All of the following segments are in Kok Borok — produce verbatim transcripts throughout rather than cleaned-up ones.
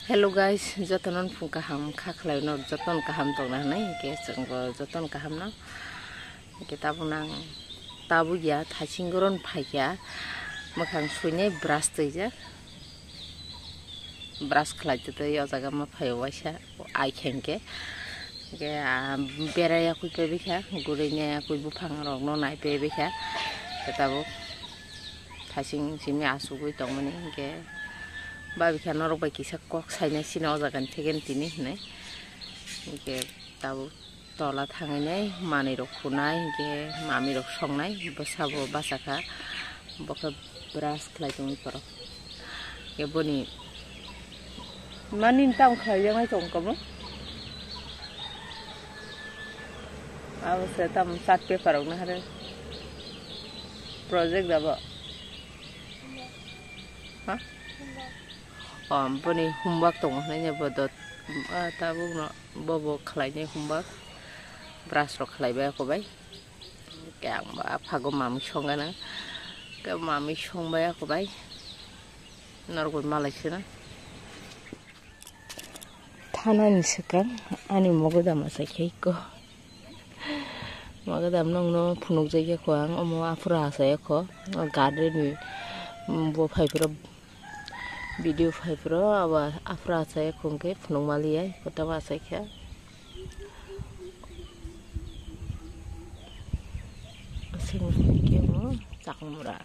Hello guys, jotono phung kaham kha khlai no, jotono kaham tongna hwnwi, hwnkhe chwngbo jotono kaham no. Hwnkhe tabuk nang, tabuk ya, thaiching goron phaikha, mwkhang suinai brush twijak, brush khlai twi twi o jaga ma phaio waisa, ai khe hwnkhe, hwnkhe, ah, berai yakui pebikha, gurui ne yakui buphang rok no nai pebikha, hwnkhe tabuk. Thasing simi asugwi tongmani hwnkhe, babikha norok bai kisa kok sainai sino o jaga ni thekeni tini hinwi. Hwnkhe tabuk tola thangwi nai manwi rok khunai hwnkhe mami rok songnai bwsabo bachakha, bokhe brush khlai tongwi borok. Hwnkhe boni mani tamo khlai jaknai tong kamo. Abo se tamo chart paper rok nahare. Project abo. Ha? O, boni homework tongo hinwi bo dot, ah, tabuk no bobo khlainai homework. Brush rok khlaibai ako bai. Khe ang bo aphago mami songana. Khe mami songbai ako bai. Norok bai malai sina. Thanani swkang ani mogodam achai khe ikko. Mogodam nokno phunukjakya kho ang, omo aphuru achai kho. O garden ni, mm, bo phai phuru video phai phuru abo aphuru achai kho hwnkhe phunuk maliya kotor achai kha. Aswk nukjakya bo chakmura,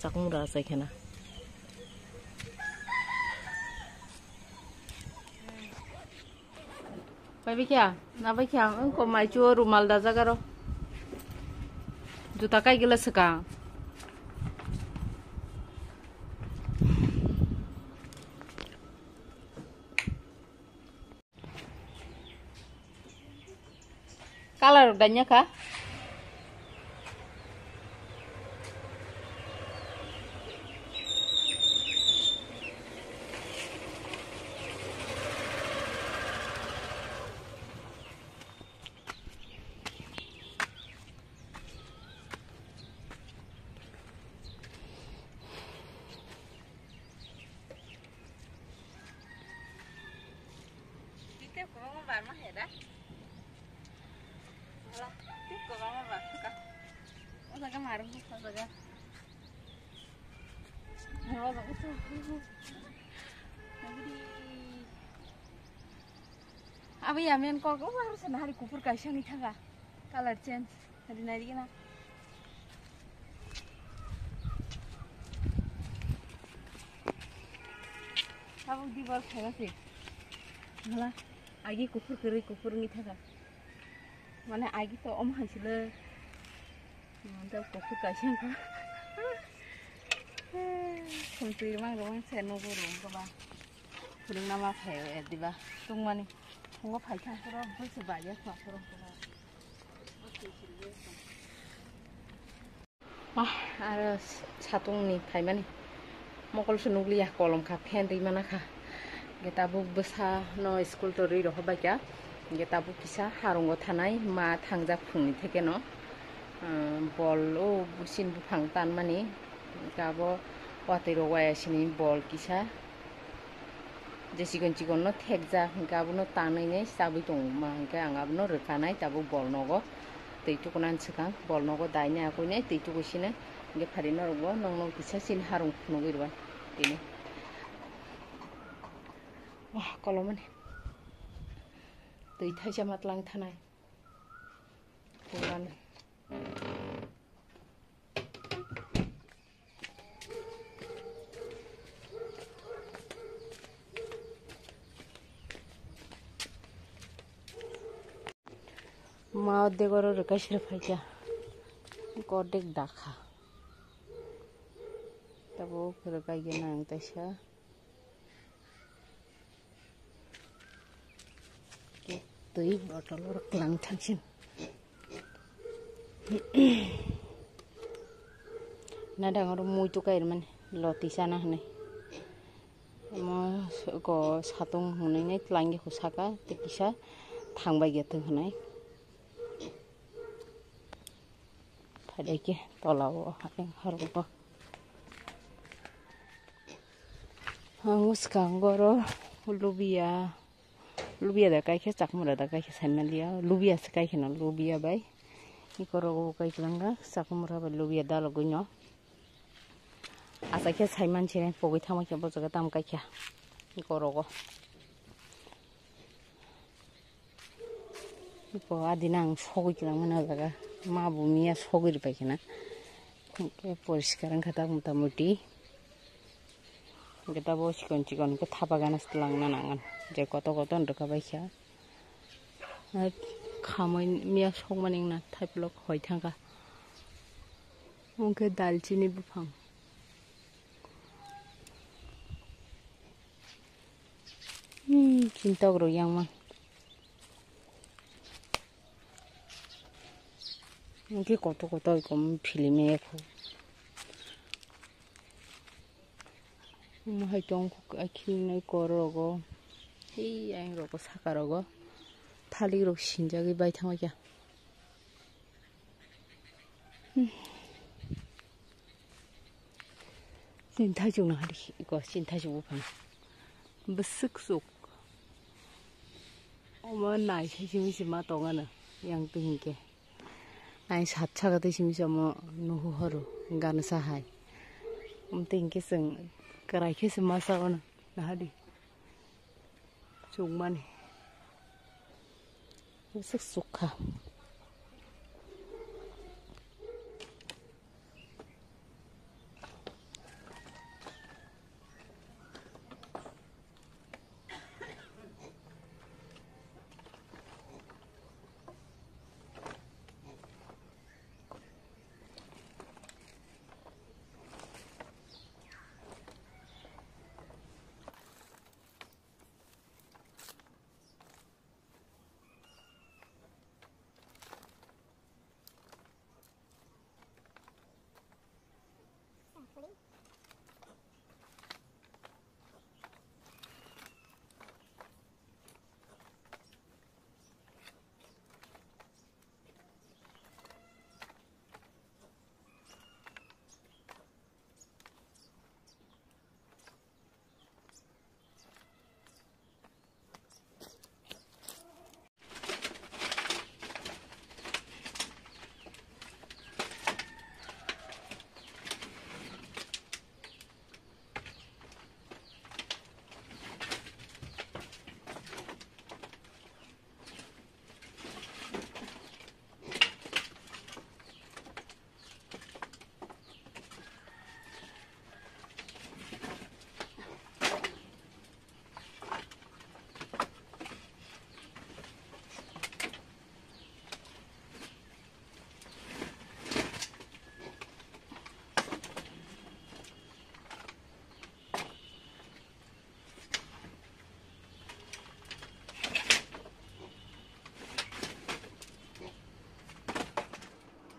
chakmura achai khana. Pai bikya, na bikya, ang ko mai chuo rumal da jaga ro. Juta kai gila saka. Color danya ka? Tei kwbangma barma hai da. Hala, tei kwbangma barma ka. O jaga marung khe o jaga. Hala, o jaga to. Nagidi. Abo ya men kok, o aro sana hari kuphur kaisa ni thaga. Color change. Rinai rikena. Tabuk di bol khaga se. Hala, agi kuphur kwrwi kuphur wngwi thaka. Mane agi to om hai silo. Mane to kuphur kaisa wngkha. Khumtwi mang rwmang se nugo rwmang ba. Phwrwngna ma phai o diba tongmani. Phungo phaikha borok bwswk baiya kha borok. Ah, aro satungni phaimani. Mokol se nukliya, kolom kha, fan ri mana kha. Hwnkhe tabuk bwsa no school to rwi rohor baikha. Hwnkhe tabuk kisa harungo thanai ma thangjak phungni thekeno. Ah, bol o sin buphang tanmani. Hwnkhe abo watwi rok waya sini bol kisa. Je chikon chikon no thekjak, hwnkhe abono tanwi nai chabwi tongo ma, hwnkhe ang abono rwkanai tabuk bol nogo twi tukunani swkang, bol nogo dainai akwinai twi tukusinai, hwnkhe phari norokbo nokno kisa chini harung phunugwi rwbai tini. Wah, kolomani twi thaisa ma tlang thanai. Pungani. Ma ordek oro rwkai se phaikha. Ordek dakha. Tabuk rwkai gana ang taisa. Twi bottle o kwlang thangsin. Nadang oro mui tukai rwmani loti chana hinwi. Omo go satung hwnwi nai twlang ya kho saka tei kisa thangbai ya thung hinwi. Phai khe tola o harung o. Ang swkang oro Lubia, lubia da kaikhe chakmura da kaikhe saimaliya, lubia se kaikhe no lubia bai. Iko rogo kaiklanga chakmura bai lubia dalogwi no. Asa khe saiman sini pogwi thangma khe bo jaga tam kaikha. Iko rogo. Iko adina ang sogwi kwlangmani o jaga. Ma bo miya sogwi rwbaikhe na. Hwnkhe poriskar wngkha ta motamuti. Hwnkhe ta bo chikon chikon khe thapa gana se langna nangan. Je koto koto wng rwkha baikha. Ar khamui miya sokmani wngna thaiplok hoi thangkha. Hwnkhe dalchini buphang. Hmm, chintok rok yang mang. Hwnkhe koto koto ikom philime ekho. Omo hai tong kho, akhi nai kor rogo. Hei ayang rogo saka rogo. Thalik rok sinjagwi bai thangma khe. Hmm. Chini thaichuk no hari iko, chini thaichuk buphang. Bwswk chuk. Omo nai se simi se ma tongano. Yang twi hinkhe. Ai sat saka twi simi se omo nuhu horo. Gana sa hai. Omo twi hinkhe chwng kwrai khe se ma sa ono. Nahadi. Chukmani. Bwswk chukha.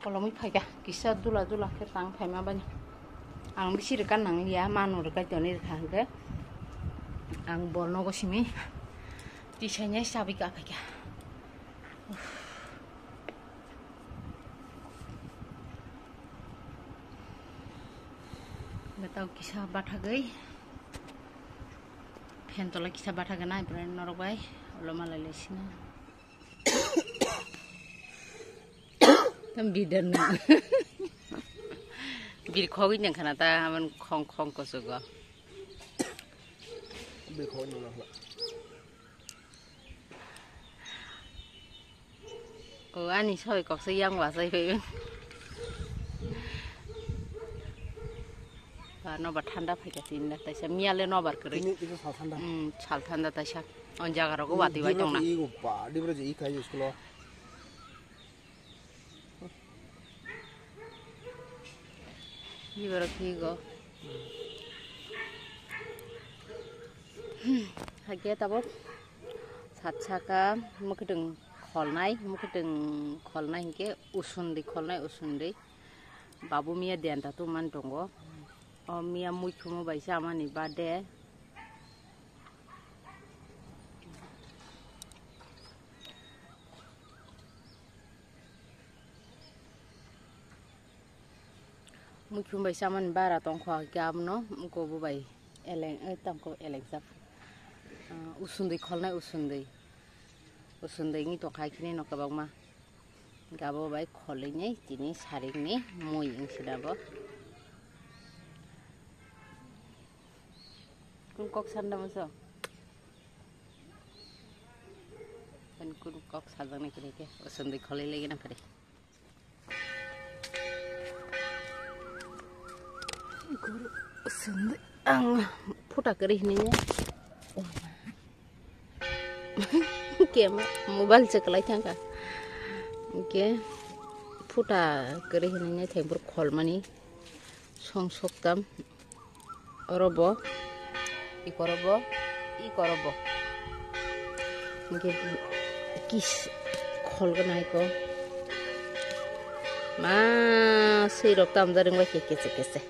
Kolomwi phaikha, kisa dula dula khe tang phaima bani. Ang bisi rwkha nangliya, mano rwkha toni rwkha hwnkhe. Ang bol nogo simi tisaini chabwi ka phaikha. Betao kisa bathagwi. Fan tola kisa bathagwi nai, bwrwi norok bai. Ulo malai lai sina. Tam bidar na. Bir khogwi nang khana ta, aman khong khong kosugo. Bir khogwi nang khana. O, ani soi koksa yang wasai phai. Ba, nobar thanda phaikha tinda taisa. Miyale nobar kwrwi. Tini kisa sal thanda. Hmm, sal thanda taisa. On jaga rogo wati bai tongna. Dibra je i kai school o. Iborok higo. Hakhe tabuk sat saka mwkhwtwng kholnai, mwkhwtwng kholnai hinkhe usundwi kholnai, usundwi. Babu miya denta tongmani tongo. O miya muikhumu bai chamani bade. Muikhum bai chamani bara tongkha hwnkhe abono muko bo bai eleng, eh, tongkha eleng jak. Usundui kholnai usundui. Usundui ni tongkha kini no kwbangma. Gabo bai kholini tini sarikni mui wngsi dabo. Kun kok sanda maso? Kun kun kok sajaknai kini ke usundui kholai lagi na kare. Sindi ang phuta kwrwi hinwi. Khe mobile se kwlai thangkha. Khe phuta kwrwi hinwi thengphuru kholmani song soktam. Oro bo, iko oro bo, iko oro bo. Hingke kis khol gana iko. Ma, sui rok tam jaring bai khe kese kese.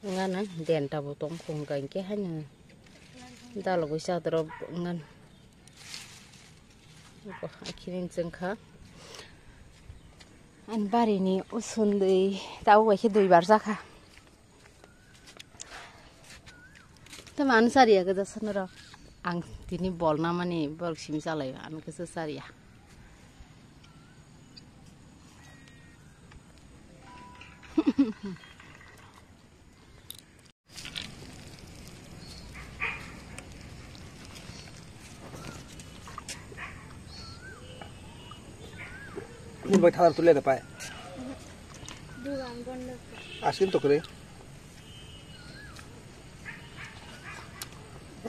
Ngana denta bo tong khung ka hingke haino dalogwi chadorok ngan. Akhini chwngkha ani barini usundwi tabuk bai khe duibar jakha. Tamo ano chariya gajasano rok. Ang tini bol namani borok simi chalaio, ano kisa chariya. Ni bai thadar tule da pai. Dugan bondo. Askin to kre.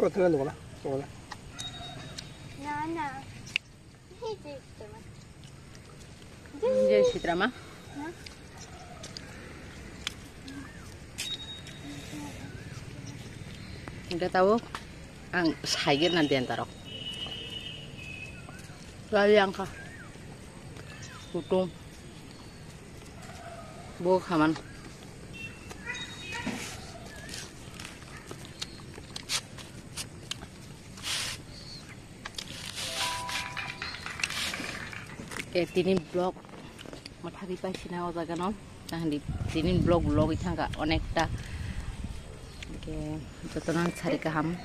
Oh, thadar dugan. Dugan. Na na. Jai Sitrama. Hingke tabuk ang saigir na den tarok. Lali angkha. Kutung. Bo khaman. Ke tini vlog mathari paisina o jaga no. Tahandi tini vlog vlog ithangka onekta. Ke jotono sari kaham.